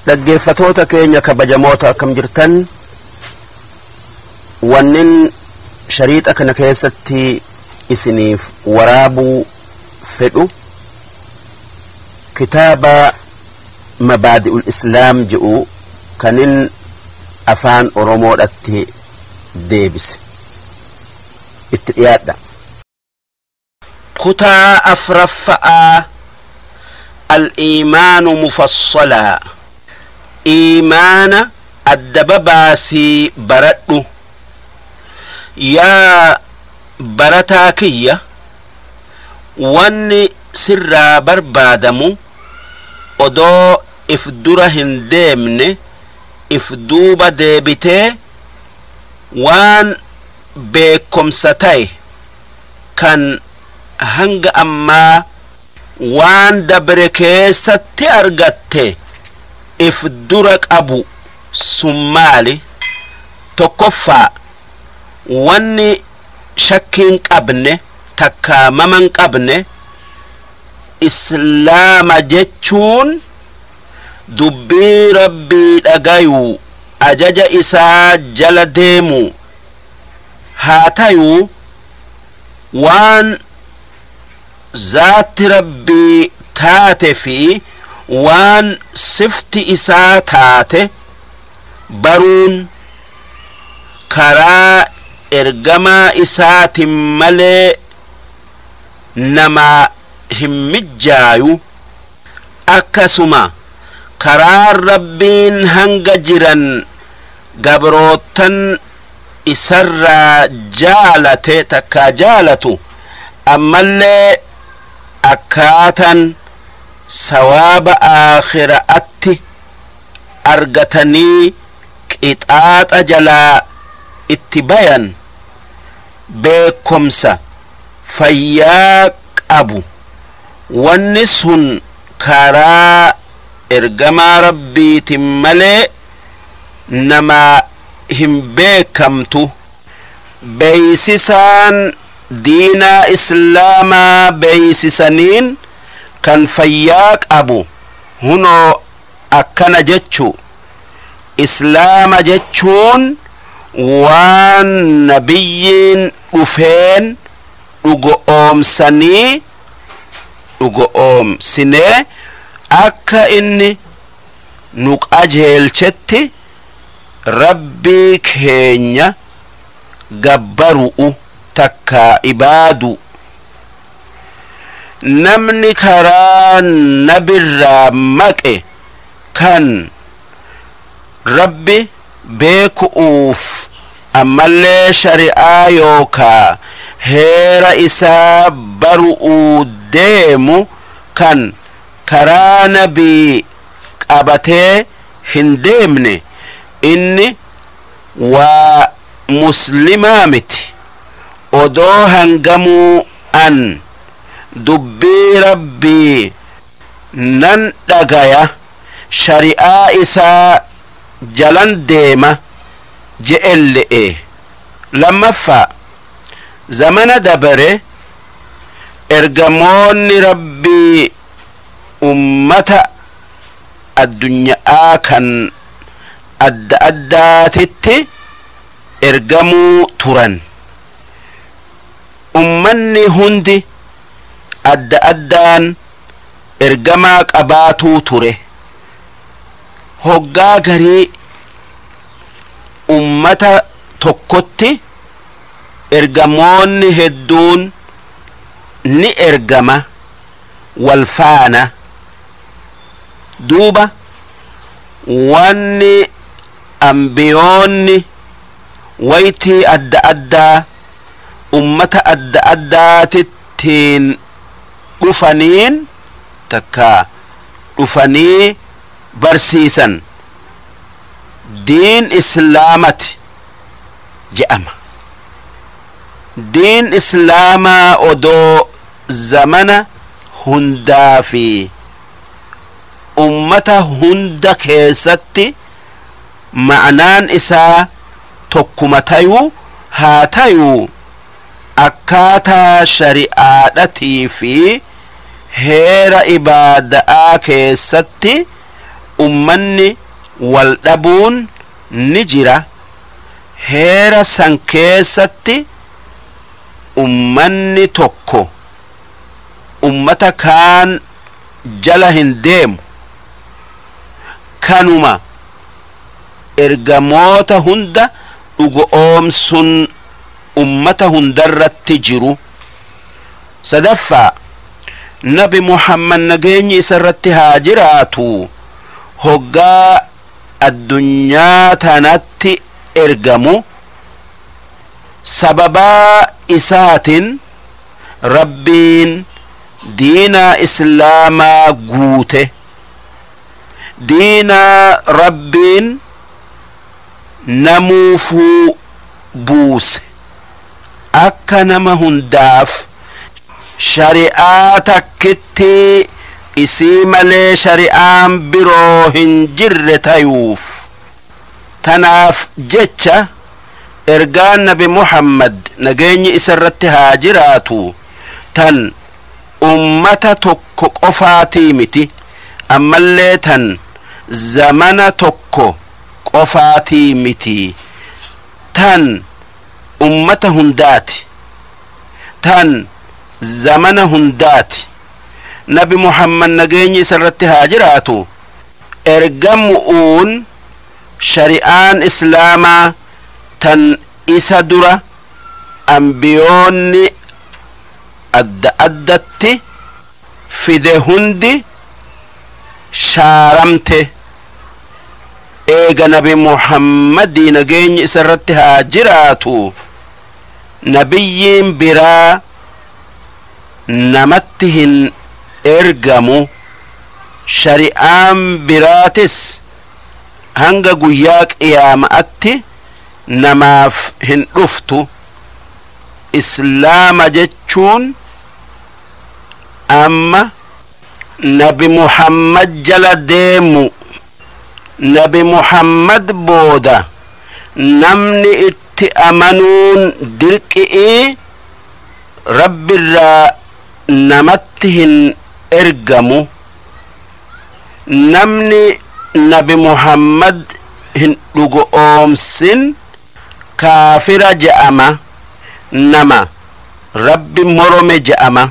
Dhaggeeffatoota keenya kabajamoota, akkam jirtan? Wannin shariixa kana keessatti isiniif waraabuu fedhu kitaaba Mabaadi'ul Islaam jedhu kanin afaan Oromoodhatti deebise. Itti dhiyaadha. Kutaa afraffa'aa, al-iimaanu mufassalaa, iimaana adda babaasii baradhu. Yaa barataa kiyya, wanni sirraa barbaadamu odoo if dura hin deemne if duuba deebitee waan beekomsa ta'e kan hanga ammaa waan dabre keessatti argatte if dura qabu sun maali? Tokkoffaa, wanni shakkiin qabne takkaa maman qabne, Islaama jechuun dubbii Rabbii dhagayuu, ajaja isaa jala deemu haa tayuu, waan zaatti Rabbii taate fi waan sifti isaa taate baruun karaa ergamaa isaatin malee namaa hin mijjaayu. Akkasuma karaan Rabbiin hanga jiran gabroottan isarraa jaalate takkaa jaalatu, ammallee akkaatan sawaaba aakhiraatti argatanii qixaaxa jalaa itti bayan beekomsa fayyaa qabu, wanni sun karaa ergamaa Rabbiitin malee namaa hin beekamtu. Beeysisaan diinaa Islaamaa beeysisaniin kan fayyaa qabu hunoo akkana jechu: Islaama jechuun waan nabiyyiin dhufeen dhugo'oomsanii dhugo'oomsinee akka inni nu qajeelchetti Rabbii keenya gabbaru'u takkaa ibaadu. Namni karaa nabirraa maqe kan Rabbi beeku'uuf ammallee shari'aa yookaa heera isaa baru'uu deemu kan karaa nabii qabatee hin deemne, inni waa muslimaa miti, odoo hangamuu an dubbii Rabbii nan dhagaya, shari'aa isaa jalan deema je'elle'e. Lammaffaa, zamana dabare ergamoonni Rabbii ummata addunyaa kan adda addaatitti ergamuu turan. Ummanni hundi adda addaan ergamaa qabaatuu ture. Hoggaa garii ummata tokkotti ergamoonni hedduun ni ergama wal faana. Duuba wanni ambiyoonni waytii adda addaa ummata adda addaatittiin dhufaniin takka dhufanii barsiisan diin Islaamati je'ama. Diin Islaamaa odoo zamana hundaa fi ummata hunda keessatti ma'naan isaa tokkuma tayuu haa tayuu, akkaataa shari'aadhatii fi heera ibaada'aa keessatti Ummanni wal dhabuun ni jira. Heera san keessatti ummanni tokko ummata kaan jala hin deemu. Kanuma ergamoota hunda dhugoomsun ummata hundarratti jiru. Sadaffaa, Nabi Muhammad nageenyi isarratti haa jiraatu hoggaa addunyaa tanatti ergamu, sababaa isaatin Rabbiin diinaa Islaamaa guute. Diinaa Rabbiin namuufuu buuse akka nama hundaaf shari'aa takkitti isii malee shari'aan biroo hin jirre tayuuf. Tanaaf jecha ergaan Nabi Muhammad nageenyi isarratti haa jiraatu tan ummata tokko qofaatii miti, ammallee tan zamana tokko qofaatii miti, tan ummata hundaati, tan zamana hundaati. Nabi Muhammad nageenyi isarratti haa jiraatu ergamu'uun shari'aan Islaamaa tan isa dura ambiyoonni adda addatti fide hundi shaaramte. Eega Nabi Muhammadii nageenyi isarratti haa jiraatu nabiyyiin biraa namatti hin ergamu, shari'aan biraatis hanga guyyaa qiyaama'atti namaaf hin dhuftu. Islaama jechuun amma Nabi Muhammad jala deemu. Nabi Muhammad booda namni itti amanuun dirqi'ii Rabbirraa namatti hin ergamu. Namni Nabi Muhammad hin dhugoomsin kaafira je'ama, nama Rabbi morome je'ama.